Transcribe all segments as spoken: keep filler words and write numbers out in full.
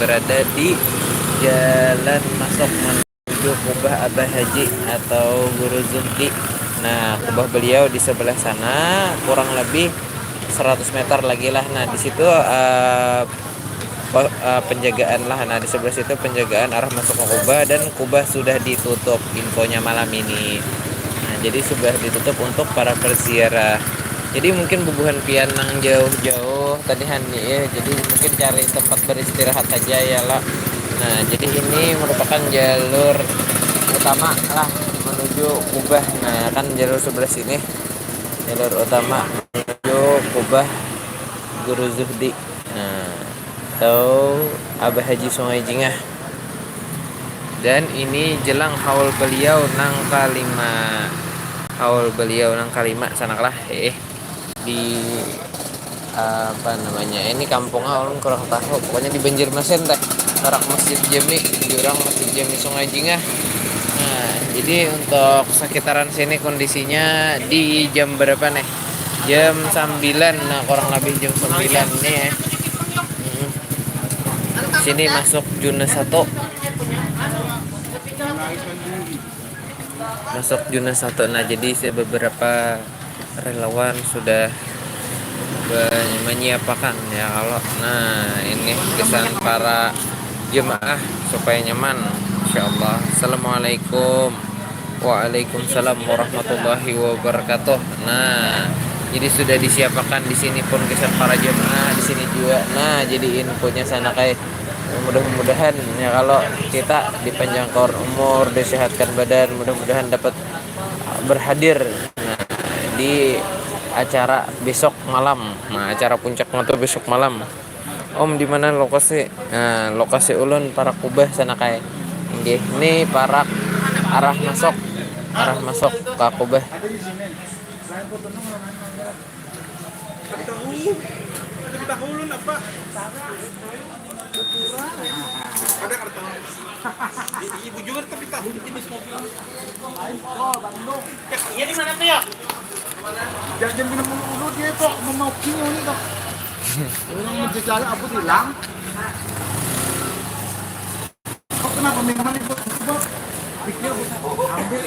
berada di jalan masuk menuju kubah Abah Haji atau Guru Zuhdi. Nah, kubah beliau di sebelah sana kurang lebih seratus meter lagi lah. Nah, di situ uh, penjagaan lah. Nah, di sebelah situ penjagaan arah masuk ke kubah dan kubah sudah ditutup. Infonya malam ini. Nah, jadi sudah ditutup untuk para peziarah. Jadi mungkin bubuhan pian nang jauh-jauh tadi han ya. Jadi mungkin cari tempat beristirahat saja ya lah. Nah, jadi ini merupakan jalur utama lah menuju kubah. Nah, kan jalur sebelah sini. Jalur utama menuju kubah Guru Zuhdi. Nah, atau Abah Haji Sungai Jingah. Dan ini jelang haul beliau nang kalima. Haul beliau nang kalima, sanaklah. Eh, di apa namanya, ini kampungnya orang kurang tahu, pokoknya di Banjarmasin teh, parak Masjid Jami, jurang Masjid Jami Sungai Jingah. Nah, jadi untuk sekitaran sini kondisinya di jam berapa nih? Jam sembilan, nah, kurang lebih jam sembilan nih ya. Sini masuk zona satu. Masuk zona satu. Nah, jadi beberapa relawan sudah menyiapakan ya kalau. Nah, ini kesan para jemaah supaya nyaman, insyaallah. Assalamualaikum. Waalaikumsalam warahmatullahi wabarakatuh. Nah, jadi sudah disiapakan di sini pun kesan para jemaah di sini juga. Nah, jadi infonya sana kayak mudah-mudahan ya kalau kita dipanjangkan umur, disehatkan badan, mudah-mudahan dapat berhadir, nah, di acara besok malam. Nah, acara puncaknya tuh besok malam. Om, di mana lokasi? Nah, lokasi ulun parak kubah sana kayak. Nggih, ini parak arah masuk, arah masuk ke kubah. Tahu, tahu ulun apa? Ada kartu. Ibu juga tapi tahu jenis mobil. Iya, di mana tuh ya? Jangan guna mulu dia kok mau mau kini ini kok. Orang menjejal apa hilang. Kok kenapa minuman itu buat pikir ambil.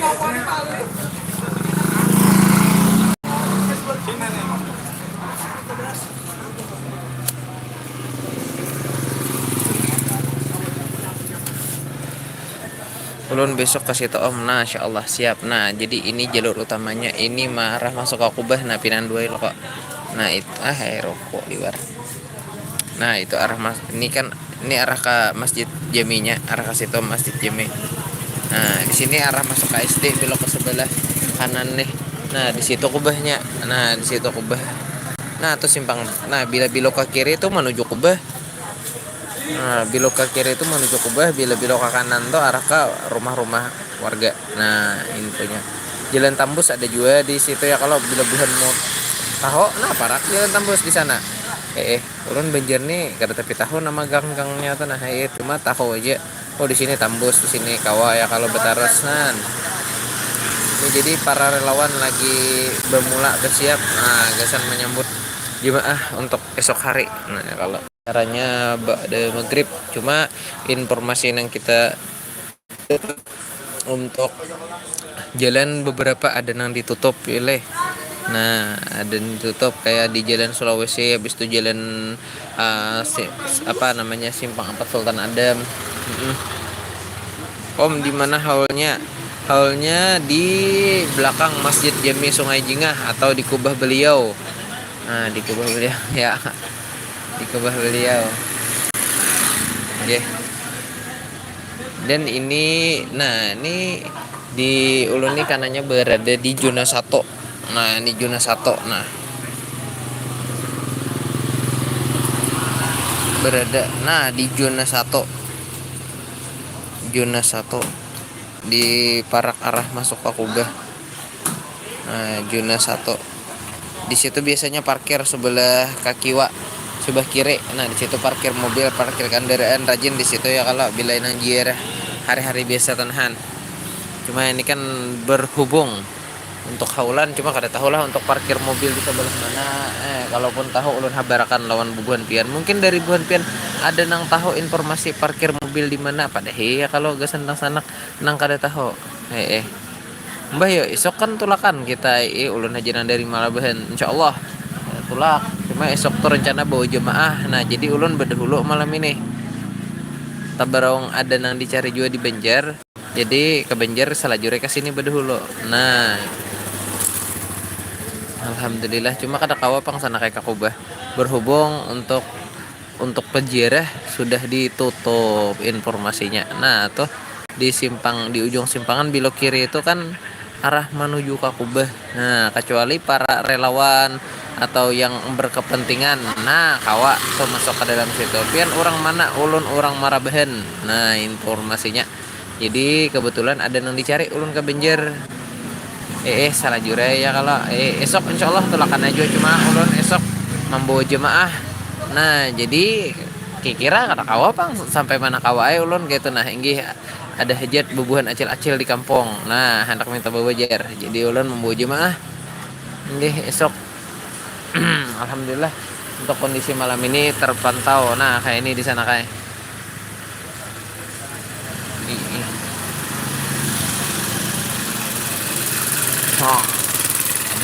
Ulun besok ke situ, Om. Nah, insyaallah siap. Nah, jadi ini jalur utamanya, ini arah masuk ke kubah. Nah, pinanduai lo kok. Nah, itu ah, eh, rokok liwar. Nah, itu arah mas ini kan ini arah ke Masjid Jaminya, arah ke situ Masjid Jami. Nah, di sini arah masuk ke S D, belok ke sebelah kanan nih. Nah, di situ kubahnya. Nah, di situ kubah. Nah, tuh simpang. Nah, bila belok ke kiri itu menuju kubah. Nah, belok ke kiri itu menuju kubah, bila belok ke kanan tuh arah ke rumah-rumah warga. Nah, intinya jalan tambus ada juga di situ ya, kalau bila buhan mau tahu, nah, parak jalan tambus di sana. Eh, eh, ulun Banjar nih kada tapi tahu nama gang-gangnya tuh, nah, eh, cuma tahu aja. Oh, di sini tambus, di sini kawa ya kalau betaras, nah. Ini jadi para relawan lagi bermula bersiap, nah, gasan menyambut jemaah untuk esok hari. Nah, kalau caranya ba'da maghrib. Cuma informasi yang kita untuk jalan beberapa ada yang ditutup, pilih. Nah, ada yang ditutup kayak di Jalan Sulawesi, habis itu jalan, uh, si, apa namanya, Simpang Empat Sultan Adam. Mm-mm. Om, di mana haulnya? Haulnya di belakang Masjid Jami Sungai Jingah atau di kubah beliau. Nah, di kubah beliau ya. Di kubah beliau. Oke. Dan ini, nah, ini di ulun nih kanannya berada di zona satu. Nah, ini zona satu. Nah. Berada, nah, di zona satu. Zona satu. Di parak arah masuk ke kubah. Nah, zona satu. Di situ biasanya parkir sebelah kakiwa, sebelah kiri. Nah, di situ parkir mobil, parkir kendaraan rajin di situ ya kalau bila nang jiar hari-hari biasa tenahan. Cuma ini kan berhubung untuk haulan, cuma kada tahulah untuk parkir mobil di sebelah mana. Eh, kalaupun tahu, ulun habarakan lawan bubuhan pian. Mungkin dari bubuhan pian ada nang tahu informasi parkir mobil di mana? Padahi ya kalau gasan nang sanak nang kada tahu. Eh, eh. Mbah yo, isok kan tulakan kita, eh, ulun aja nang dari Malabahan, insya Allah. Ya, tulak. Cuma isok tuh rencana bawa jemaah. Nah, jadi ulun berdahulu malam ini. Tabarong ada nang dicari juga di Banjar. Jadi ke Banjar salajurnya ke sini berdahulu. Nah, alhamdulillah, cuma kada kawa pang sana kayak kakubah. Berhubung untuk untuk peziarah sudah ditutup informasinya. Nah, tuh di simpang, di ujung simpangan belok kiri itu kan arah menuju Kakubah. Nah, kecuali para relawan atau yang berkepentingan, nah, kawa tuh masuk ke dalam situ. Pian orang mana? Ulun orang Marabahan. Nah, informasinya. Jadi kebetulan ada nang dicari ulun ke Banjar. Eh, eh, salah jure ya kalau, eh, esok insya Allah tulakan aja, cuma ulun esok membawa jemaah. Nah, jadi kira-kira kada kawa pang sampai mana kawa ai ulun gitu. Nah, inggih ada hajat bubuhan acil-acil di kampung. Nah, hendak minta bawa jar. Jadi ulun membawa jemaah. Inggih esok. Alhamdulillah untuk kondisi malam ini terpantau. Nah, kayak ini di sana kayak. Oh,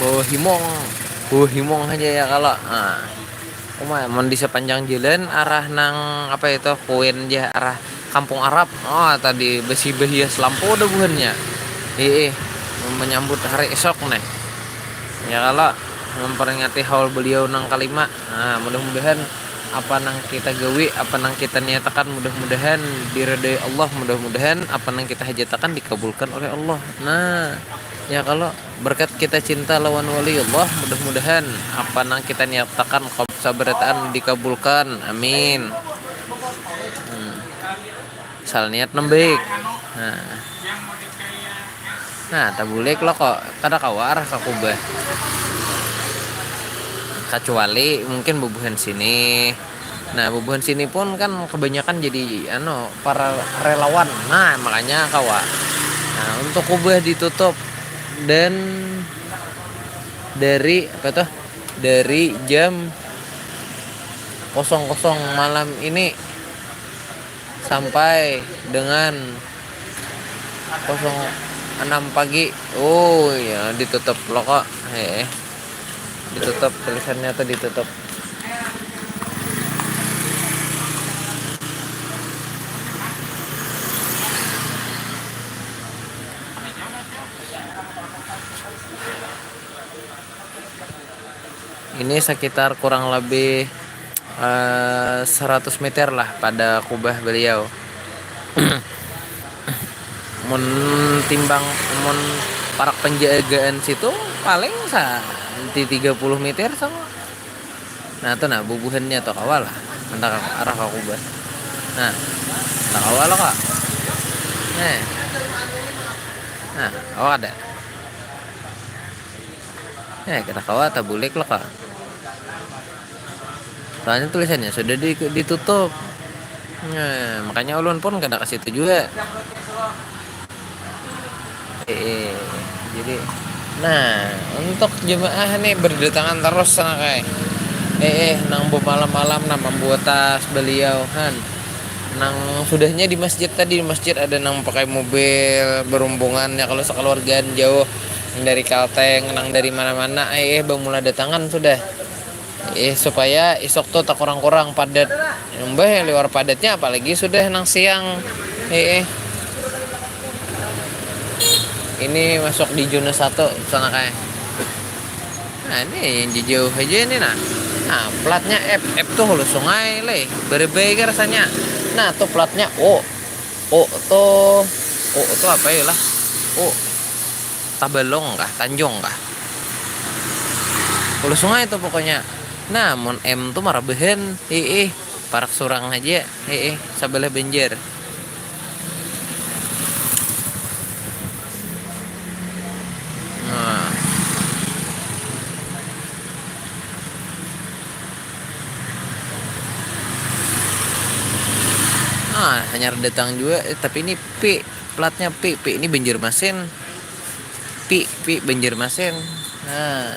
bawah himong, bawah himong aja ya kalau. Nah, uma, mun di sepanjang jalan arah nang apa itu, Kuin ya, arah Kampung Arab. Oh, tadi besi behias lampu udah buhannya. Iya, menyambut hari esok nih. Ya kalau memperingati haul beliau nang kelima. Nah, mudah-mudahan apa nang kita gawi, apa nang kita niatakan, mudah-mudahan diredai Allah, mudah-mudahan apa nang kita hajatakan dikabulkan oleh Allah. Nah, ya kalau berkat kita cinta lawan wali Allah, mudah-mudahan apa nang kita niatakan sabarataan dikabulkan. Amin. Hmm. Sal niat nembaik. Nah. Nah, tabulik lo kok kada kawar ke Kubah. Kecuali mungkin bubuhan sini. Nah, bubuhan sini pun kan kebanyakan jadi anu, para relawan. Nah, makanya kawa. Nah, untuk Kubah ditutup dan dari apa tuh? Dari jam kosong kosong malam ini sampai dengan kosong enam pagi. Oh ya, ditutup lo kok. Heeh. Ditutup, tulisannya tuh ditutup. Ini sekitar kurang lebih eh, seratus meter lah pada kubah beliau. Mun timbang, mun parak penjagaan situ paling sa di tiga puluh meter sama. Nah, tuh nah bubuhannya tuh kawa lah. Entah arah ke kubah. Nah, entah kawa lah kak. Nah, nah, kawa ada. Eh, kada kawa tabulik lah kak. Soalnya tulisannya sudah di, ditutup. Nah, makanya ulun pun kada ke situ juga. Eh, eh, jadi nah, untuk jemaah nih berdatangan terus sana kayak. Eh, eh, nang bu malam-malam nang membuat tas beliau han. Nang sudahnya di masjid tadi, di masjid ada nang pakai mobil berumbungan ya kalau sekeluargaan jauh, nang dari Kalteng, nang dari mana-mana, eh, eh bamula datangan sudah. Eh, supaya isuk tu takurang-kurang padat. Imbah yang liwar padatnya apalagi sudah nang siang. Eh, eh. Ini masuk di zona satu sana kayak. Nah, ini yang jauh aja ini nah. Nah, platnya F, F tuh hulu sungai leh. Berebai ke rasanya. Nah, tuh platnya O. O tuh, O tuh apa ya lah? O. Tabalong kah, Tanjung kah? Hulu sungai tuh pokoknya. Nah, mun M tuh Marabahan, ih, ih, parak surang aja, ih, ih, sabelah Banjar. Nah. Nah, hanyar datang juga, eh, tapi ini P, platnya P, P ini Banjarmasin. Pi, pi Banjarmasin. Nah,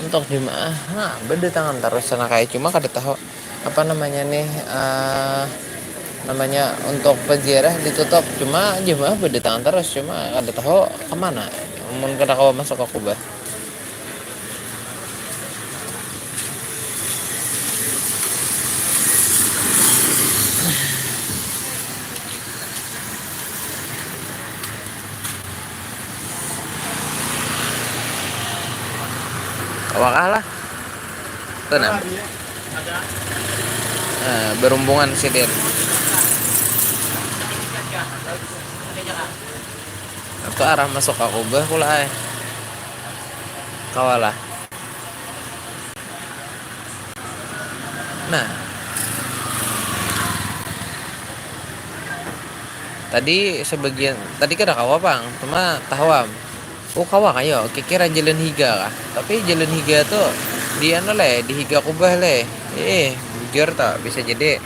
untuk jemaah, nah, berdatangan terus sana kayak cuma kada tahu apa namanya nih, eh, namanya, untuk peziarah ditutup, cuma jemaah berdatangan terus, cuma kada tahu kemana mun kada kawa masuk ka Kubah. Kawa kah lah? Tenang. Nah, berumbungan sidin. Itu arah masuk ka Kubah pula ai. Kawa lah. Nah. Tadi sebagian, tadi kada kawa pang, cuma tahu am. Oh, kawa kayo, kikira jalan higa kah? Tapi jalan higa tu di anu leh, di higa Kubah leh. Eh, bujur tu, bisa jadi.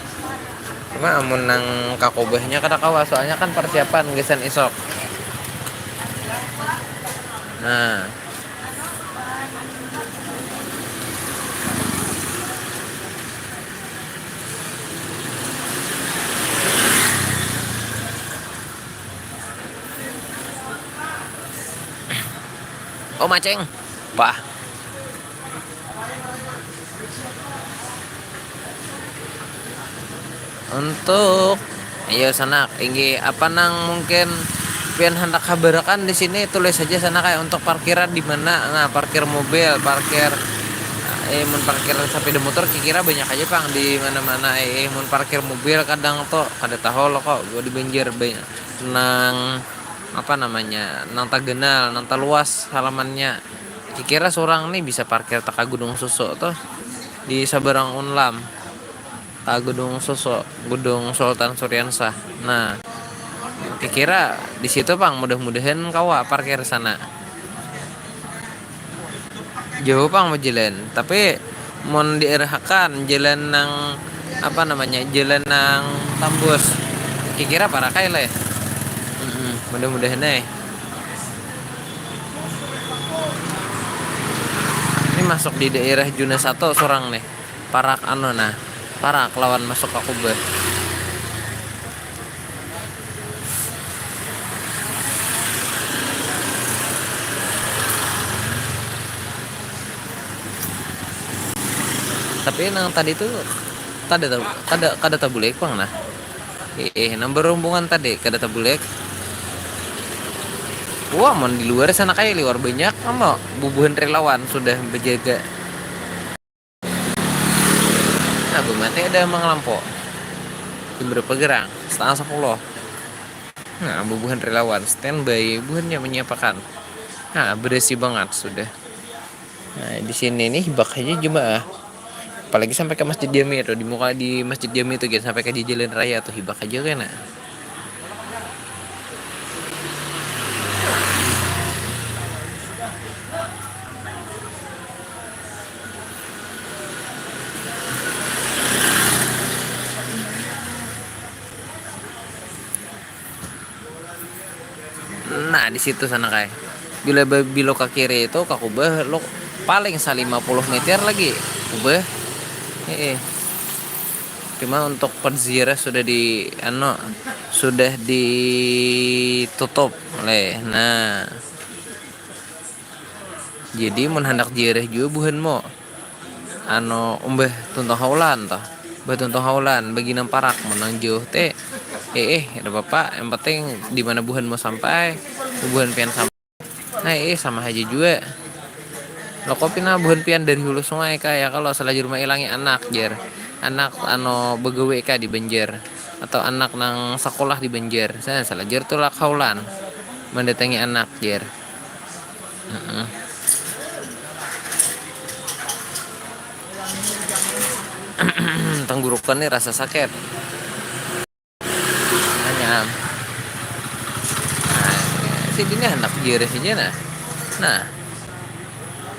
Cuma amun nang ka Kubahnya kada kawa, soalnya kan persiapan gasan isuk. Nah. Oh, maceng. Wah. Untuk, iya, sanak, inggih, apa nang mungkin pian handak habarakan di sini, tulis saja sanak ai, untuk parkiran di mana. Nah, parkir mobil, parkir, eh, mun parkir sepeda motor kikira banyak aja pang di mana-mana. Eh, mun parkir mobil kadang tu kada tahu lo kok, di Banjar banyak nang, apa namanya, nang taganal, nang taluas halamannya. Kikira surang nih bisa parkir taka Gunung Susu tuh, di sabarang Unlam. Ka Gunung Susu, Gunung Sultan Suriansah. Nah, kikira di situ pang, mudah-mudahan kawa parkir sana. Jauh pang bajalan, tapi mun diarahakan jalan nang, apa namanya, jalan nang tambus, kikira parak ai leh. Mm-mm, mudah-mudahan ai. Ini masuk di daerah Juna satu surang nih. Parak anu nah, parak lawan masuk ka Kubah. Tapi nang tadi tu kada tahu, kada, kada tabulik pang nah. Eh, nang berombongan tadi kada tabulik. Wah, mun di luar sana kayak liwar banyak ama bubuhan relawan sudah berjaga. Nah, bumate ada manglampo. Jam berapa gerang? Setengah sepuluh. Nah, bubuhan relawan standby, buhannya menyiapakan. Nah, berisi banget sudah. Nah, di sini nih hibak aja jemaah. Apalagi sampai ke Masjid Jami itu, di muka di Masjid Jami itu, gitu, sampai ke di jalan raya tuh hibak aja kena. Nah, di situ sana kai. Bila belok ke kiri itu ke Kubah, lo paling sa lima puluh meter lagi Kubah. Heeh. Cuma untuk peziarah sudah di anu, sudah ditutup oleh. Nah. Jadi mun handak ziarah jua buhanmu, anu, umbah tuntung haulan toh. Umbah tuntung haulan bagi nang parak, mun nang jauh te, eh, eh, kada papa, yang penting di mana buhanmu sampai, buhan pian sampai. Nah, eh, sama haja jua. Loko pina buhan pian dari hulu sungai kah, ya kalo salajur mailangi anak, jar. Anak, anu, bagawi kah di Banjar, atau anak nang sakulah di Banjar. Nah, salajur tulak haulan mandatangi anak, jar. Heeh. Tanggurukan nih rasa sakit. Nanya am. Nah, si dini handak ziarah saja nah. Nah.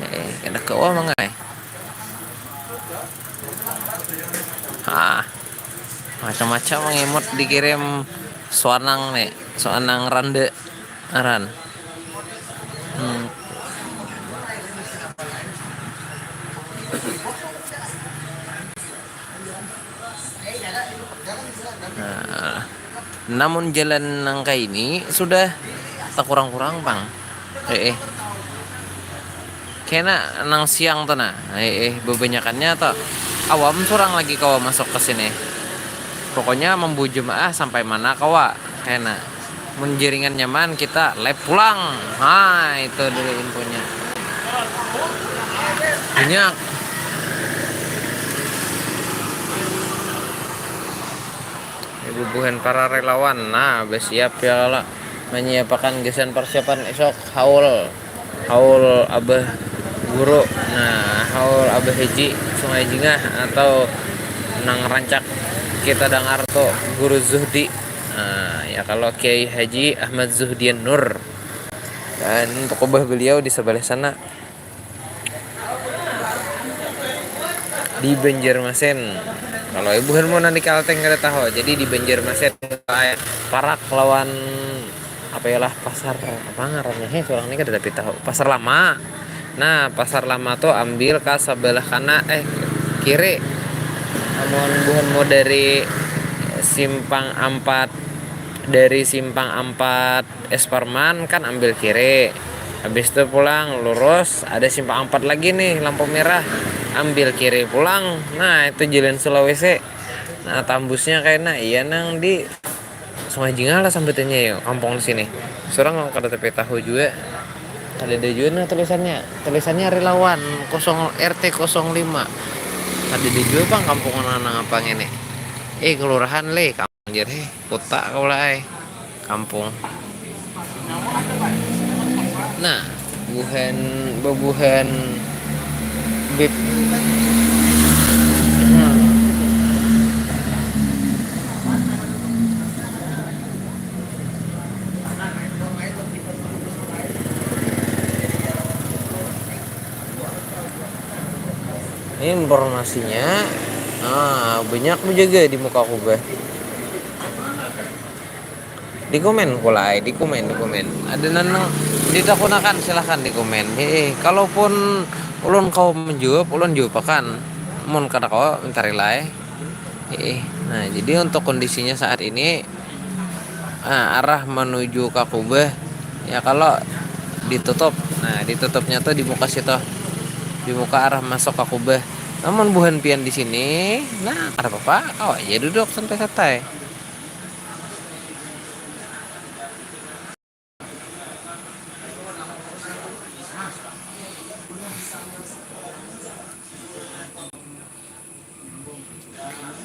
Eh, kada kawa mangai. Ah. Macam-macam mangimut dikirim suanang nih, suanang rande. Aran. Hmm. Namun jalan nang kaini sudah takurang-kurang pang. Eh, eh. Kena nang siang tu nah. Eh, eh, bebanyakannya tu awam surang lagi kawa masuk ke sini. Pokoknya membawa jemaah sampai mana kawa. Kena. Mun jaringan nyaman kita live pulang. Nah, itu dulu infonya. Banyak. Bubuhan para relawan, nah, basiap ya kalo manyiapakan gasan parsiapan isuk haul, haul abah guru, nah, haul abah haji Sungai Jingah atau nang rancak kita dangar tu Guru Zuhdi, nah, ya kalo Kiai Haji Ahmad Zuhdian Nur. Dan untuk kubah beliau di sebelah sana. Di Banjarmasin. Kalau ibu Hermo nanti Kalteng kada tahu. Jadi di Banjarmasin parak lawan apa ya lah, pasar apa ngarannya he, surang ini kada tapi tahu. Pasar Lama. Nah, Pasar Lama tuh ambil ke sebelah kanan, eh, kiri. Amun buhan mau dari simpang ampat, dari simpang ampat Esparman kan ambil kiri. Habis itu pulang lurus, ada simpang ampat lagi nih, lampu merah. Ambil kiri pulang. Nah, itu jalan Sulawesi. Nah, tambusnya kayak nah, iya nang di Sungai Jingah lah sambutannya ya, kampung di sini. Surang kada tapi tahu juga. Ada ada juga nah tulisannya. Tulisannya relawan kosong R T kosong lima. Ada ada juga bang kampung nang apa ini. Eh, kelurahan le, kampung jar he. Kota kau lah ai. Kampung. Nah, buhan bebuhan bib. Hmm. Ini informasinya, ah, banyak menjaga di muka kubah. Di komen pula ai, di komen, di komen. Ada nang ditakunakan, silahkan di komen. Heeh, kalaupun ulun kawa menjawab, ulun jawabakan. Mun kada kawa, minta rela ai. Heeh. Nah, jadi untuk kondisinya saat ini, ah, arah menuju ke kubah, ya kalau ditutup. Nah, ditutupnya tuh di muka situ. Di muka arah masuk ke kubah. Namun buhan pian di sini, nah, kada apa-apa, kawa aja duduk santai-santai.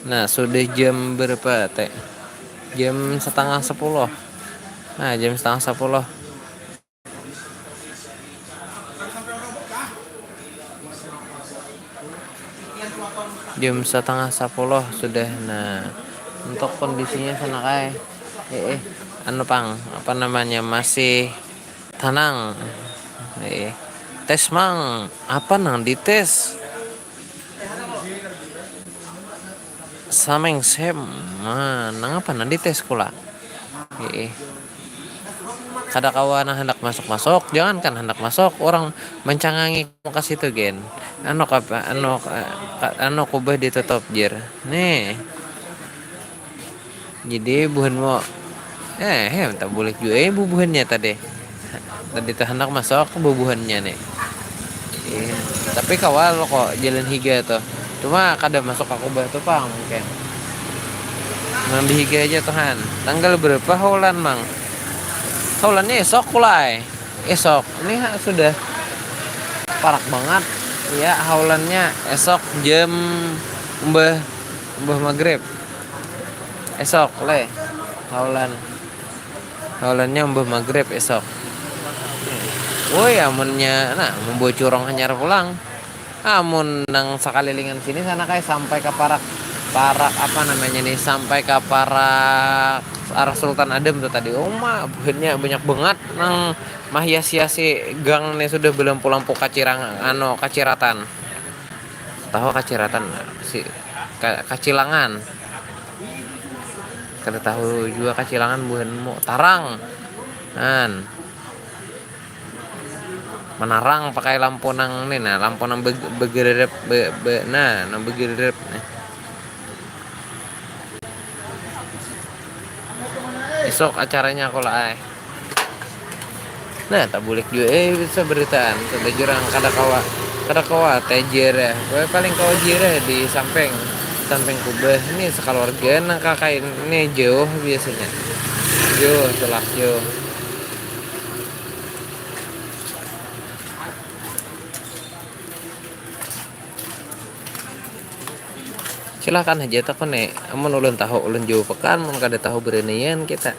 Nah, sudah jam berapa, Teh? Jam setengah sepuluh. Nah, jam setengah sepuluh. Jam setengah sepuluh sudah. Nah, untuk kondisinya sana kai. Eh, eh, anu pang, apa namanya, masih tanang. Eh, tes mang, apa nang dites? Sameng sem, nah, nang apa nang dites kula? Eh, eh. Kada kawa nang handak masuk-masuk, jangankan handak masuk, orang mancangangi muka situ gen. Anu kapa, anu, ka-, anu kubah ditutup jer. Nih. Jadi buhan mau, eh, eh, tak boleh juga, eh, bubuhannya tadi. Tadi tuh handak masuk bubuhannya nih. Iya. Tapi kawal kok jalan higa tuh. Cuma kada masuk ke kubah tuh pang mungkin. Ngambil higa aja tuh han. Tanggal berapa haulan mang? Haulannya esok kulai. Esok. Ini ha, sudah parak banget. Ya, haulannya esok jam mbah, mbah maghrib. Esok le. Haulan. Haulannya mbah maghrib esok. Woi, amunnya nah membawa curong hanyar pulang. Amun nang sakalilingan sini sana kayak sampai ke parak, parak apa namanya nih, sampai ke parak arah Sultan Adam tuh tadi. Oh ma, buhannya banyak banget nang mahias-hiasi gang nih sudah belampu-lampu kacirang, anu, kaciratan. Tahu kaciratan si ka-, kacilangan. Kada tahu juga kacilangan buhan mu tarang. Nan. Menarang pakai lampu nang ni nah, lampu nang beg-, begerep be, be, nah, nang begerep nah. Besok acaranya aku lah ai. Nah, tabulik juga eh bisa beritaan sudah jurang kada kawa kada kawa teh jireh. Gue paling kawa jireh di samping samping kubah ini sekeluarga nang kakak ini jauh biasanya jauh telah jauh. Silakan aja takon nih, amun ulun tahu ulun jauh pekan, mun kada tahu beranian kita.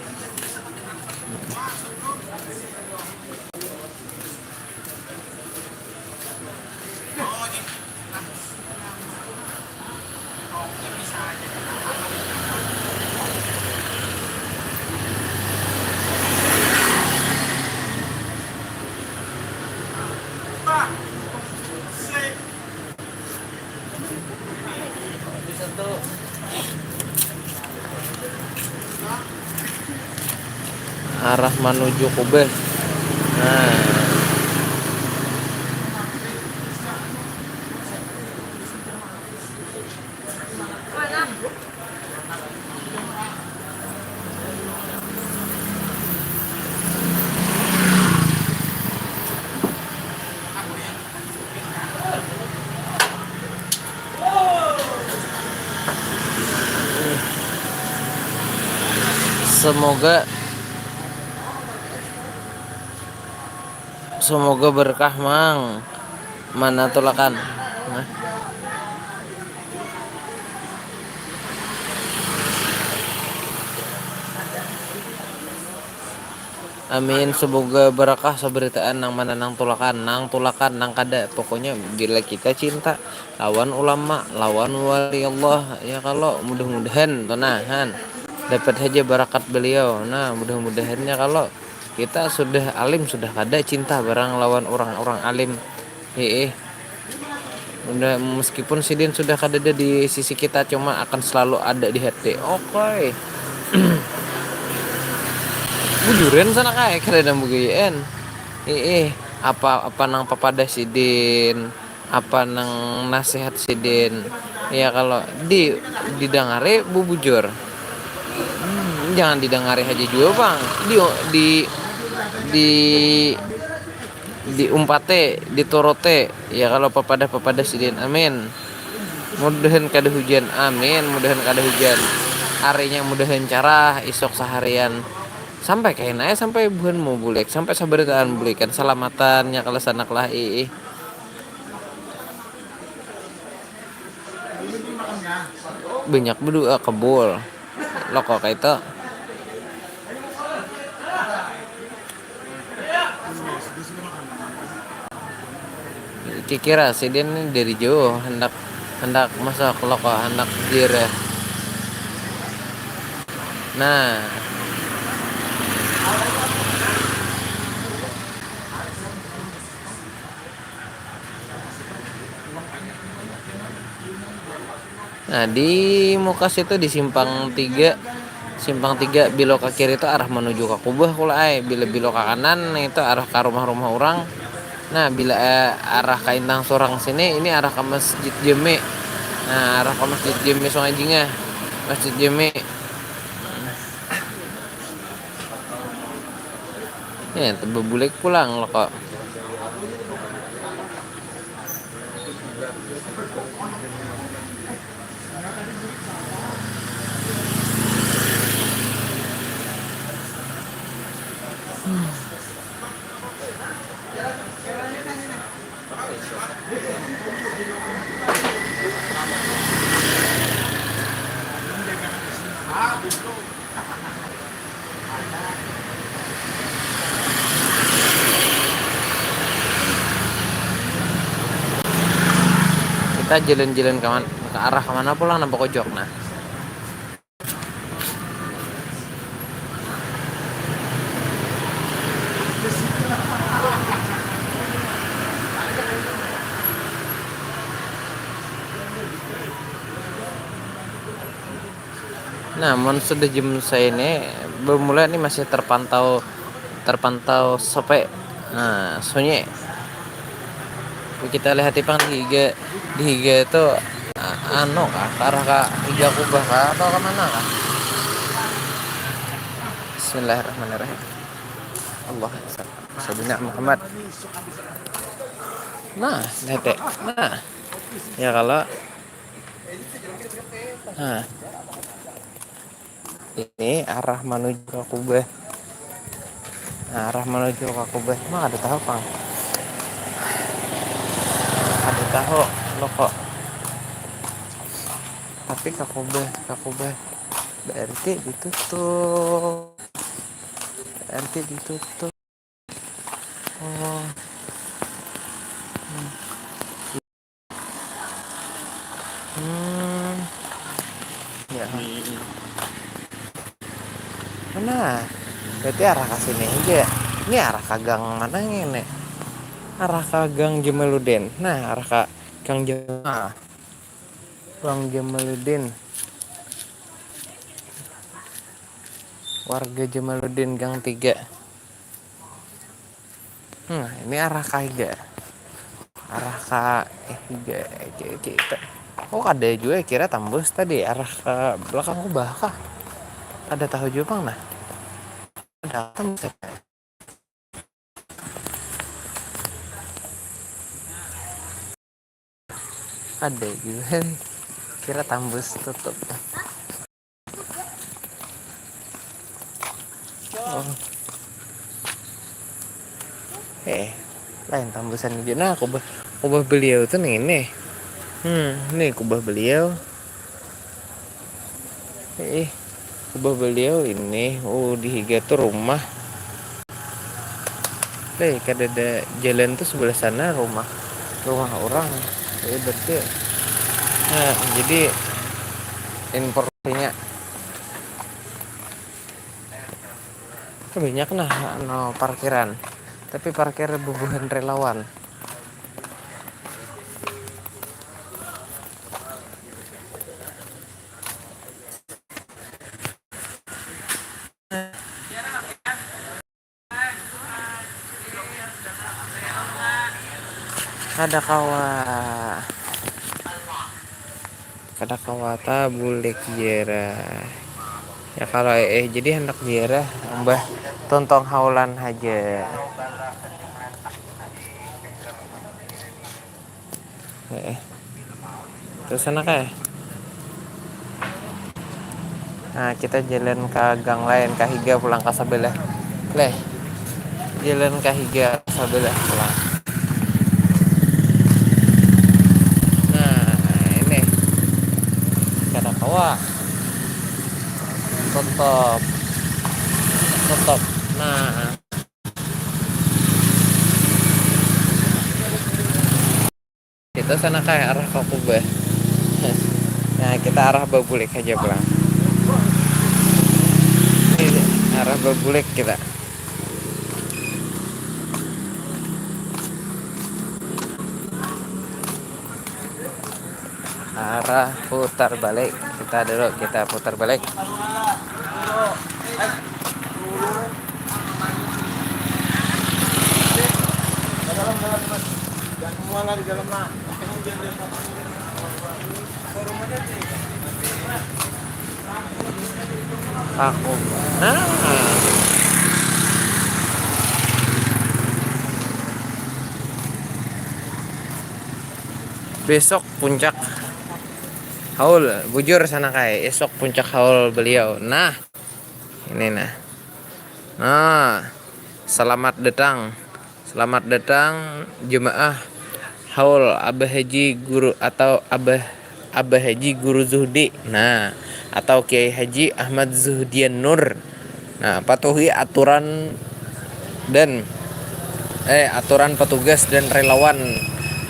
Arah manuju kubah. Nah. Semoga semoga berkah mang. Mana tulakan? Nah. Amin, semoga berkah seberitaan nang mana nang tulakan, nang tulakan, nang kada. Pokoknya bila kita cinta lawan ulama, lawan wali Allah, ya kalau mudah-mudahan tuh nah han dapat saja barakat beliau. Nah, mudah-mudahannya kalau kita sudah alim sudah kada cinta barang lawan orang-orang alim. Heeh. Udah, meskipun sidin sudah kadada di sisi kita, cuma akan selalu ada di hati. Oke. Bujuran sana kayak kada nang begayaan. Ih, apa apa nang papadah sidin, apa nang nasihat sidin. Ya kalau di didangari bubujur. Hmm, jangan didangari aja juga, Bang. Di di di diumpate, diturute, ya kalau papadah-papadah sidin. Amin. Mudahan kada hujan. Amin. Mudahan kada hujan. Harinya mudahan carah, isuk saharian. Sampai kaina ya, sampai buhan mau bulik, sampai sabarataan bulikan salamatan nya kalasanak lah ih. Banyak berdoa kabul. Loko kaitu. Kikira sidin ni dari jauh handak handak masuk loko handak jir. Nah. Nah, di muka situ di simpang tiga, simpang tiga bilok ke kiri itu arah menuju ke kubah kula ai. Bila bilok ke kanan itu arah ke rumah-rumah orang. Nah, bila eh, arah ke Intang Surang sini ini arah ke Masjid Jami. Nah, arah ke Masjid Jami Sungai Jingah. Masjid Jami. Ya, bebulik pulang lo kok. Kita jalan-jalan ke mana, ke arah kemana pulang nampak ojok nah. Nah, mun sudah jam saya ini bermula ini masih terpantau terpantau sepi. Nah, sunyi. Kita lihat ipang di higa di higa itu anu kah, arah ke higa kubah kah atau ke mana kah? Bismillahirrahmanirrahim. Allah Akbar. Sayyidina Muhammad. Nah, netek. Nah. Ya kalau. Nah. Ini arah menuju ke Kubah. Nah, arah menuju ke Kubah. Mah ada tahu, Pang. Ada tahu lo kok. Tapi ke Kubah, ke Kubah. Berarti ditutup. Berarti ditutup. Oh. Hmm. Hmm. Ya. Mana? Berarti arah ke sini aja. Ini arah ke gang mana ini? Arah ke gang Jamaluddin. Nah, arah ke gang Jamal. Gang Jamaluddin. Warga Jamaluddin gang tiga. Hmm, ini arah ka higa. Arah ka eh, higa, higa, higa, higa. Oh, kada jua kira tambus tadi arah ka belakang kubah kah? Kada tahu jua pang nah. Ada tambus. Ada juga kira tambus tutup. Oh. Eh, lain tambusan aja. Nah, kubah, kubah beliau tuh nih, nih. Hmm, nih kubah beliau. Eh, kubah beliau ini. Oh, di higa tuh rumah. Hei, kadada jalan tuh sebelah sana rumah, rumah orang. Jadi berarti, nah, jadi informasinya banyak nah, no parkiran. Tapi parkir bubuhan relawan. Kada kawa, kada kawa ta bulik ziarah. Ya kalau eh jadi hendak ziarah, mbah tontong haulan haja. Heeh. Terus sana kayak. Nah, kita jalan ke gang lain, ke higa pulang ke sebelah. Leh. Jalan ke higa sebelah pulang. Nah, ini. Kada kawa. Tutup. Tutup. Nah. Kita sana kayak arah ke kubah. Nah, kita arah babulik aja pulang. Ini arah babulik kita. Arah putar balik. Kita dulu, kita putar balik. Aku. Nah. Besok puncak haul, bujur sana kai. Esok puncak haul beliau. Nah, ini nah. Nah, selamat datang. Selamat datang jemaah haul Abah Haji Guru atau Abah Abah Haji Guru Zuhdi. Nah, atau Kiai Haji Ahmad Zuhdian Nur. Nah, patuhi aturan dan eh aturan petugas dan relawan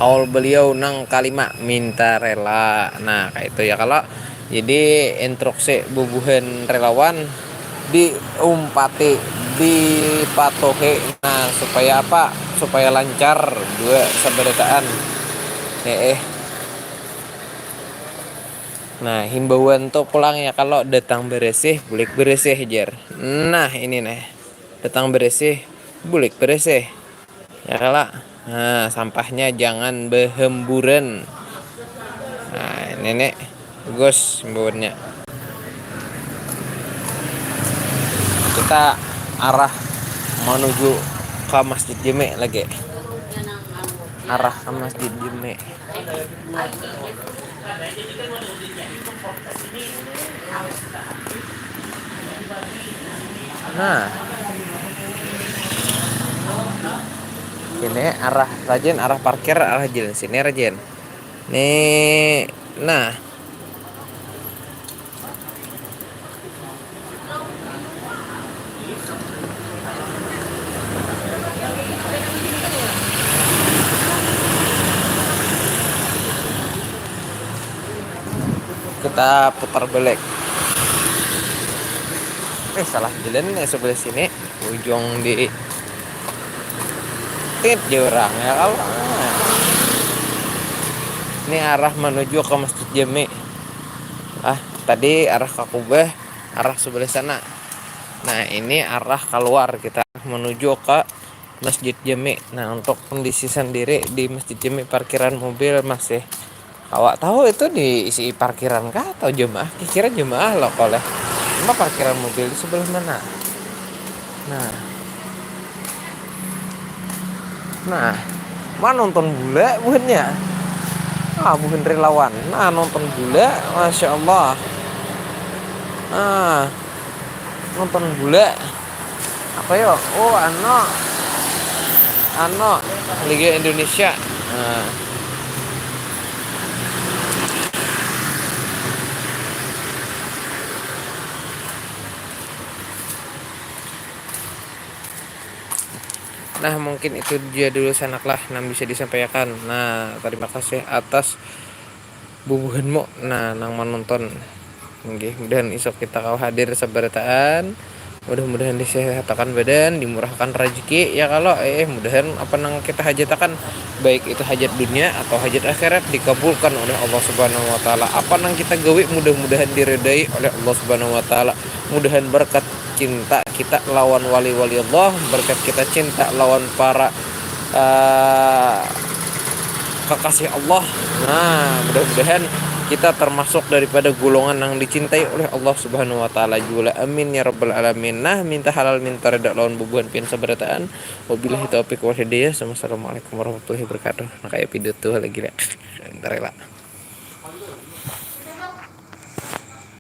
haul beliau nang kalima minta rela. Nah, kayak itu ya kalau jadi instruksi bubuhan relawan diumpati, dipatuhi. Nah, supaya apa? Supaya lancar dua sabarataan. Eh, eh. Nah, himbauan tuh pulang ya kalau datang beresih, bulik beresih jar. Nah, ini nih. Datang beresih, bulik beresih. Ya kalau nah, sampahnya jangan berhamburan. Nah, nenek bagus himbauannya. Kita arah menuju ke Masjid Jami lagi. Arah ke Masjid Jami. Nah. Ini arah rajin, arah parkir, arah jalan sini rajin. Nih, nah. Kita putar balik. Eh, salah jalan ya sebelah sini. Ujung di tit jurang ya kalau. Ini arah menuju ke Masjid Jami. Ah, tadi arah ke Kubah, arah sebelah sana. Nah, ini arah keluar kita menuju ke Masjid Jami. Nah, untuk kondisi sendiri di Masjid Jami, parkiran mobil masih, awak tahu itu diisi parkiran kah atau jemaah? Kira jemaah lah koleh. Cuma parkiran mobil di sebelah mana? Nah. Nah, mana nonton bola buhannya? Ah, buhan relawan. Nah, nonton bola, Masya Allah. Ah, nonton bola. Apa yo? Oh, ano. Ano, Liga Indonesia. Nah. Nah, mungkin itu dia dulu sanak lah nang bisa disampaikan. Nah, terima kasih atas bubuhanmu, nah, nang menonton. Nggih, mudahan isuk kita kawa hadir sabarataan. Mudah-mudahan disehatakan badan, dimurahkan rezeki, ya kalau, eh, mudahan apa nang kita hajatakan, baik itu hajat dunia atau hajat akhirat, dikabulkan oleh Allah Subhanahu wa Ta'ala. Apa nang kita gawi, mudah-mudahan diridai oleh Allah Subhanahu wa Ta'ala. Mudahan berkat cinta kita lawan wali-wali Allah, berkat kita cinta lawan para, eh, kekasih Allah. Nah, mudah-mudahan kita termasuk daripada golongan yang dicintai oleh Allah Subhanahu wa Ta'ala juga. Amin ya rabbal alamin. Nah, minta halal, minta reda lawan bubuhan pian sabarataan. Wabillahi taufiq wal hidayah. Wassalamualaikum warahmatullahi wabarakatuh. Nah, kayak pidato lagi lah. Bentar ya, Pak.